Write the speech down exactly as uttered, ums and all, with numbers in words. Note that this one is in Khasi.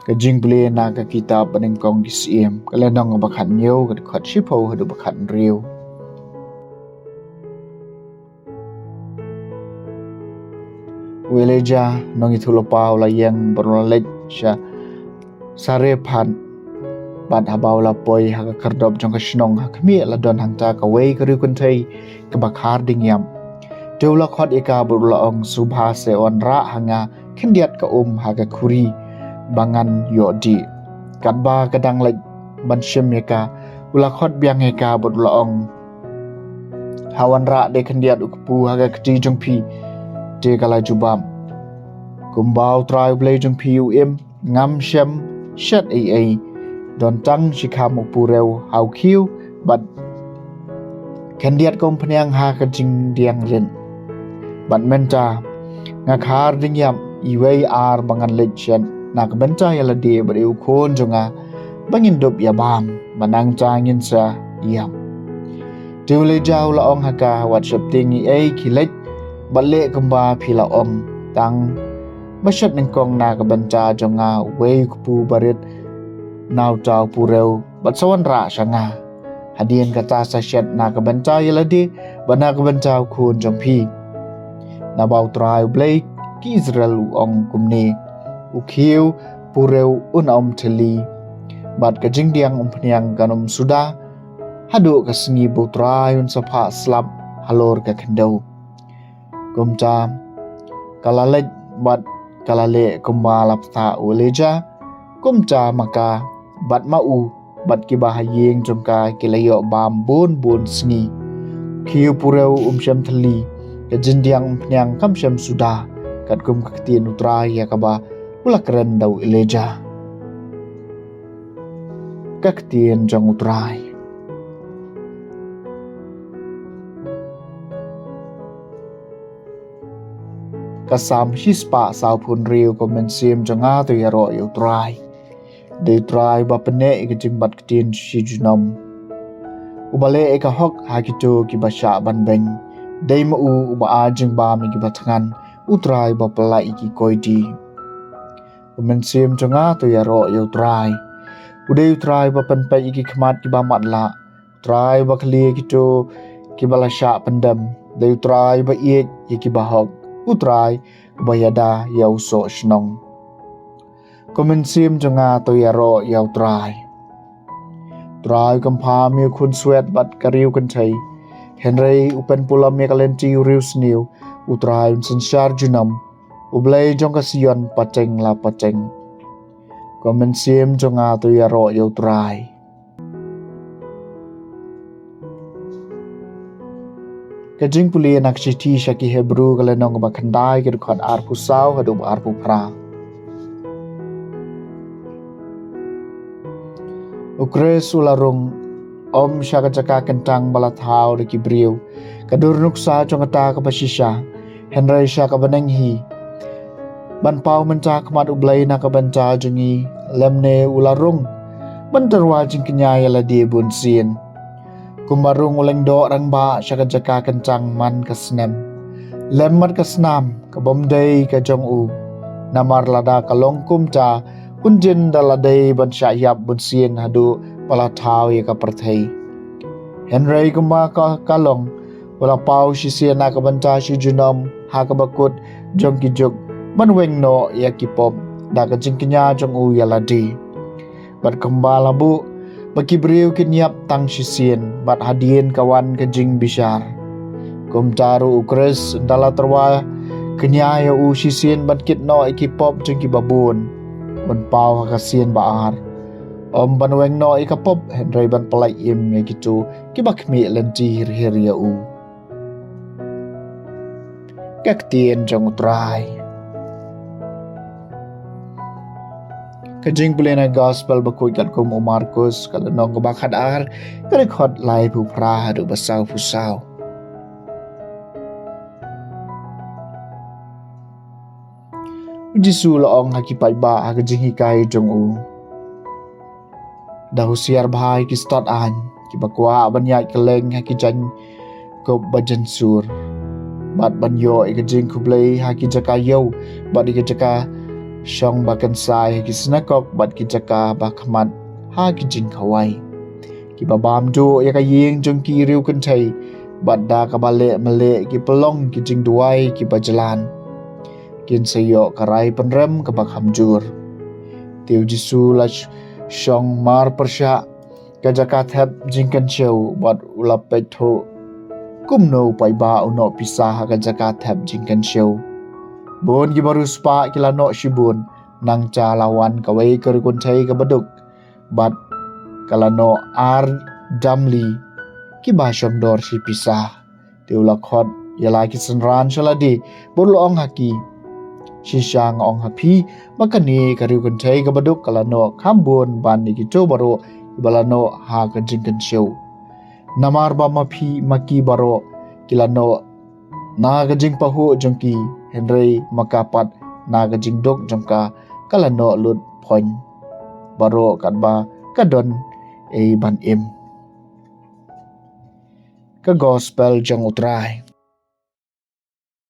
Ka jingpule na ka kitab Banyngkong ki Syiem, ka lynnong ba khathynñiew, ka dkhot shiphew haduh ba khathynriew. U Elijah nongïathuhlypa u la ïeng bad u la leit sha Sarephath, bad haba u la poi ha ka khyrdop jong ka shnong, ha khmih la don hangta kawei ka riewkynthei kaba khar ding ïap. Te u la khot ïa ka bad u la ong, "Sngewbha se wanrah ha nga khyndiat ka um ha ka khuri ba ngan ïoh dih." Katba ka dang leit ban shim ïa ka, u la khot biang ïa ka bad u la ong, "Ha wanrah de khyndiat u kpu ha ka kti jong phi." Te ka la jubab, "Kumba U Trai U Blei jong phi u im, ngam shym shet ei ei. Don tang shi kham u purew ha u khiew, bad khyndiat ka umphniang ha ka jingdiang rit. Bad mynta nga khar ding ïap, iwei i ar ba ngan leit shet na ka bynta ïa lade bad ïa u khun jong nga, ba ngin dup ïa bam, ba nangta ngin sa ïap." Te u Elijah u la ong ha ka, "Wat sheptieng ei ei, khie leit bad leh kumba phi la ong. Tang ba shet nyngkong na ka bynta jong nga uwei u kpu barit na uta u purew, bad sa wanrah sha nga. Hadien kata sa shet na ka bynta ïa lade bad na ka bynta u khun jong phi. Naba U Trai U Blei ki Israel u ong kumne: U khiew purew un ym thylli, bad ka jingdiang umphniang kan ym suda, haduh ka sngi ba U Trai un sa phah slap halor ka khyndew." Kumta ka la leit bad ka la leh kumba la pynthah u Elijah. Kumta ma ka bad ma u bad kiba ha ïing jong ka ki la ïoh bam bun bun sngi. Khiew purew um shym thylli, ka jingdiang umphniang kam shym suda, katkum ka ktien U Trai ïa kaba u la kren da u Elijah. Ka ktien jong U Trai. Ka Salm shispah sawphew hynriew. Ka mynsiem jong nga to ïaroh ïa U Trai. Dei U Trai ba pynneh ïa ka jingbat ktien shi junom. Uba leh ïa ka hok ha kito kiba shah ban beiñ. Dei ma u uba ai jingbam ïa kiba thngan. U Trai ba pyllait ïa ki koidi. Ka mynsiem jong nga to ïaroh ïa U Trai. U dei U Trai ba pynpeit ïa ki khmat kiba matlah. U Trai ba khlieh ïa kito kiba la shah pyndem. Dei U Trai ba ïeit ïa kiba hok. U Trai ba ïada ïa u soh shnong. Ka mynsiem jong nga to ïaroh ïa U Trai. U Trai u kynpham ïa u khunswet bad ka riewkynthei, hynrei u pynpulom ïa ka lynti u riewsniew. U Trai un synshar junom, U Blei jong ka Sion, pateng la pateng. Ka mynsiem jong nga to ïaroh ïa U Trai. Ka jingpule na ka shithi sha ki Hebru, ka lynnong ba khyndai, ka dkhot arphew saw haduh ba arphew phra. U Khrist u la rung, ym sha ka jaka kyntang ba la thaw da ki briew, ka dur nuksa jong kata kaba shisha, hynrei sha ka bneng hi, ban paw mynta khmat U Blei na ka bynta jong ngi. Lymne u la rung ban tyrwa jingkñia ïa lade bunsien. Kumba rung u lyngdoh rangbah sha ka jaka kyntang man ka snem, lem mat ka snam ka bym dei ka jong u. Namar lada ka long kumta, un jin da la dei ban shah ïap bunsien haduh ba la thaw ïa ka pyrthei. Hynrei kumba ka, ka long, u la paw shisien na ka bynta shi junom ha kaba kut jong ki juk, ban weng noh ïa ki pop da ka jingkñia jong u ïa lade. Bad kumba la buh ba ki briew kin ïap tang shisien, bad hadien ka wan ka jingbishar, kumta ruh U Khrist, ynda la tyrwa kñia ïa u shisien ban kit noh ïa ki pop jong kiba bun, un paw ha ka sien ba ar, ym ban weng noh ïa ka pop, hynrei ban pyllait im ïa kito kiba khmih lynti hir hir ïa u. Ka ktien jong U Trai. Ka jingpule na Gospel bakhuid katkum u Markus, ka lynnong kaba khatar, ka dkhot laiphew phra haduh ba sawphew saw. U Jisu u la ong ha ki paidbah ha ka jinghikai jong u: Da husiar bha ïa ki stad aiñ kiba kwah ban ïaid kylleng ha ki jaiñkup ba jynsur, bad ban ïoh ïa ka jingkhublei ha ki jaka ïew bad ïa ki jaka shong ba kynsai ha ki synagog bad ki jaka ba khmat ha ki jingkhawai, kiba bam duh ïa ka ïing jong ki riewkynthei, bad da kaba leh mleh ki pynlong ki jingduwai kiba jlan. Kin sa ïoh ka rai pynrem kaba kham jur. Te u Jisu u la sh-, shong marpyrshah ka jaka thep jingkynshew bad u la peit thuh kumno u paidbah u noh pisa ha ka jaka thep jingkynshew. Bun kiba riewspah ki la noh shibun, nangta la wan kawei ka riewkynthei kaba duk bad ka la noh ar damli kiba shongdor shi pisa. Te u la khot ïa la ki synran sha lade bad u la ong ha ki, shisha nga ong ha phi ba kane ka riewkynthei kaba duk ka la noh kham bun ban ïa kito baroh kiba la noh ha ka jingkynshew. Namar ba ma phi ma ki baroh ki la noh na ka jingpahuh jong ki, hynrei ma ka pat na ka jingduk jong ka ka la noh lut phoiñ baroh katba ka don ei ban im. Ka Gospel jong U Trai.